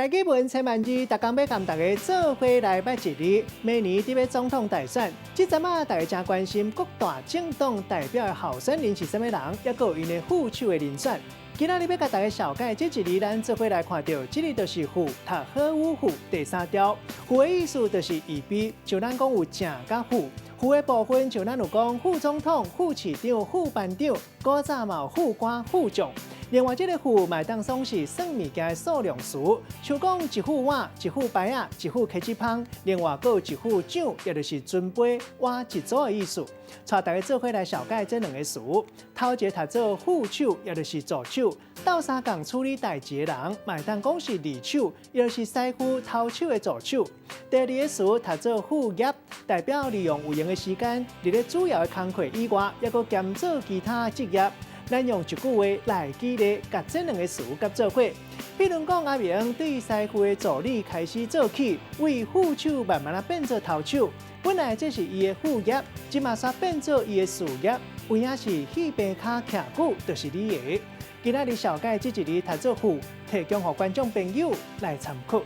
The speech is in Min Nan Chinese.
台語文千萬字，逐工欲共大家做伙來捌一字。明年佇欲總統大選，這陣仔大家誠關心各大政黨代表的候選人是啥物人，抑閣有𪜶的副手的人選。今仔日欲共大家紹介這一字，咱做伙來看著，這个就是副，讀好與富第三調。副的意思就是預備，像咱講有正佮副。副的部分像咱有講副總統、副市長、副班長，古早嘛有副官、副將。另外，這个副嘛會當算是算物件的數量詞，像講一副碗、一副牌仔、一副茄子芳，另外閣有一副獎，也就是尊杯碗一組的意思。帶大家做伙來紹介這兩个詞，頭一个讀做副手，也就是助手，鬥相共處理代誌的人，嘛會當講是二手，也就是師傅頭手的助手。第二个詞讀做副業，代表利用有閒的時間，佇咧主要的工課以外，抑閣兼做其他職業。咱用一句話來舉例，共這兩个詞結做伙。比如講，阿明對師傅的助理開始做起，為副手慢慢仔變做頭手。本來這是伊的副業，這馬煞變做伊的事業。有影是戲棚跤徛久，就是你的。今仔日紹介這一字讀做副，提供予觀眾朋友來參考。